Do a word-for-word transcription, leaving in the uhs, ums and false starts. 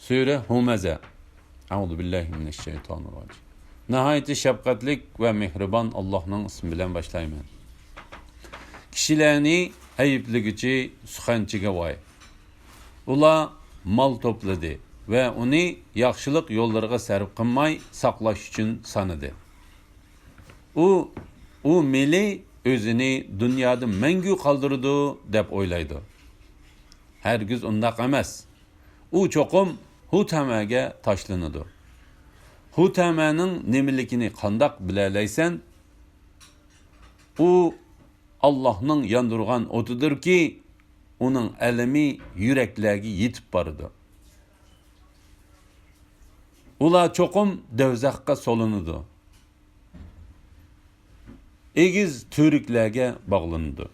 سۈرە ھۇمەزە. ئەئۇزۇ بىللاھى مىنەششەيتانىرراجىم. ناھايىتى شەپقەتلىك ۋە مېھرىبان ئاللاھنىڭ ئىسمى بىلەن باشلايمەن. كىشىلەرنى ئەيىبلىگۈچى سۇخەنچىگە ۋاي. ئۇلار مال توپلىدى ۋە ئۇنى ياخشىلىق يوللىرىغا سەرپ قىلماي ساقلاش ئۈچۈن سانىدى. ئۇ، ئۇ مېلى ئۆزىنى دۇنيادا مەڭگۈ قالدۇرىدۇ دەپ ئويلايدۇ. ھەرگىز ئۇنداق ئەمەس. ئۇ چوقۇم ھۇتەمەگە تاشلىنىدۇ. ھۇتەمەنىڭ نېمىلىكىنى قانداق بىلەلەيسەن؟ ئۇ ئاللاھنىڭ ياندۇرغان ئوتىدۇركى، ئۇنىڭ ئەلىمى يۈرەكلەرگە يېتىپ بارىدۇ. ئۇلار چوقۇم دوزاخقا سولىنىدۇ. ئېگىز تۈۋرۈكلەرگە باغلىنىدۇ.